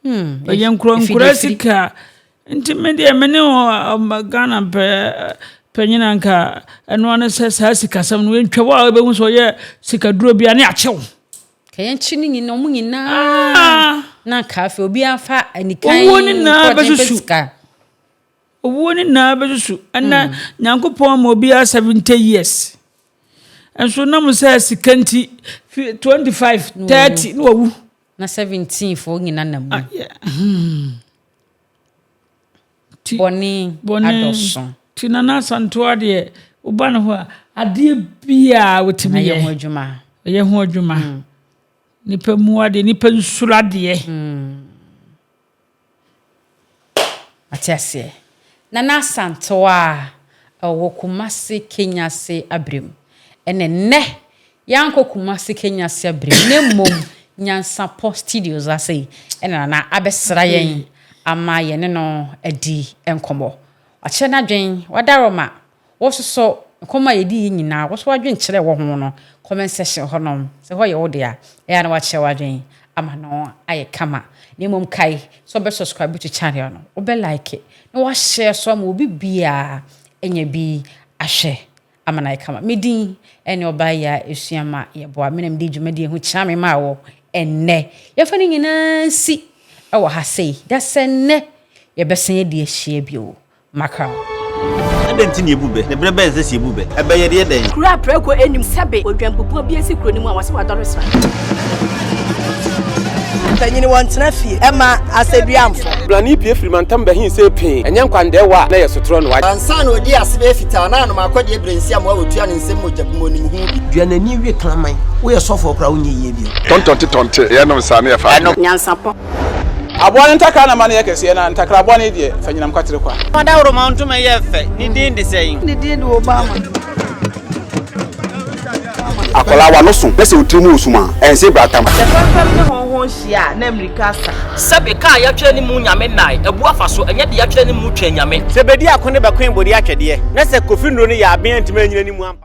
Ɛyɛ nkura Efidi nkura efidi. sika nti me deɛ me ne Ghana pɛ panyin anka ɛno ano sɛ saa sikasɛm no ntwa wɔ a wobɛhu sɛ ɔyɛ sikaduro bi a ne akyew. Ka yɛn kyi ne nyinaa ɔmo nyinaa na nka afei obi afa anikan Owuo ne nyinaa kɔgye mpɛ bɛsusu. sika. Owuo ne nyinaa bɛsusu ɛnɛ Nyankopɔn ma obiara 70 years nso nam sɛ sika nti 25 30 ne wawu. Na 17 foɔ nyinaa nam mu. Ah, yeah. Ti- Bɔne bɔne adɔso. Ti Nana Asantewa deɛ woba ne hɔ a adeɛ biaa wotumi Na yɛ ho yɛ adwuma. Ɔyɛ ho adwuma. Nipa mu adeɛ, nipa nsuro adeɛ. Ate aseɛ. Nana Asantewa a ɛwɔ Kumasi Kenyase Abirem. Ɛnɛ nnɛ yɛankɔ Kumasi Kenyase Abirem na mmom Nyansapɔ Studios ase yi ɛna Nana abɛsra yɛn ama yɛne no adi nkɔmmɔ. Wakyerɛ n'adwen, wadaroma, wɔsosɔ nkɔmmɔ a yɛdi yi nyinaa, wɔso wadwen kyerɛ wɔ ho no, comment section hɔnom. Sɛ hɔ yɛ wo dea, ɛyɛ a na wakyerɛ w'adwen ama no ayɛ kama. Na mmom kae sɛ wobɛ subscribe to channel no, wobɛ like na wahyɛ so ama obi biara anya bi ahwɛ ama no ayɛ kama. Me din ɛne ɔbaa yi a esua ma yɛboa. Me na mede dwumadie ho kyea me maa wɔ ɛnnɛ. Yɛmfa no nyinaa nsi ɛwɔ ha sei. Da sɛ nnɛ yɛbɛsan adi ahyia bio. Makra. Adɛn nti na ebu bɛ? Ne berɛ bɛn sɛ sɛ ebu bɛ? Ɛbɛyɛ deɛ dɛn? Kuro a prɛko anim sɛbe odwampupuo bi asi kuro no mu a wɔsɛ wadɔre sra. Panyini wɔntena fie ɛma asɛduamfo. Blani pie firi mantam bɛhin sɛ pii ɛnyɛ nkwandɛɛwa a na yɛ sotorɔ no wagye. Ansa na ɔdi ase bɛyɛ fitaa na anom akɔdeɛ berɛ nsi amoa wɔtua ne nsɛm mogya bu mu onim ho bi. Dua n'ani wie kraman woyɛ sɔfoɔ koraa wonyɛ yie bio. Tɔntɔnte tɔnte yɛnom saa ne yɛfa. Ɛno. Nyansapɔ. Aboa no ntakra na ma no yɛ kɛseɛ na ntakra bɔne deɛ fa nyinam kwatere kwa. Ɔdawuroma ntoma yɛ fɛ ne din de sɛn? Ne din de Obama. Akwadaa wa no so na sɛ otiri mu osum a ɛnse bratam. Sɛ fɛmfɛm ne hɔnhɔn hyia a na mmirika asa. Sɛbe kaa yɛatwerɛ ne mu nyame nnae abu afa so ɛnyɛ de yɛatwerɛ ne mu twɛn nyame. Sɛ bɛdi ako ne bɛkoe bɔdi atwɛdeɛ na sɛ kofi nnuro no yɛ aben antumi anyina ne mu ampa.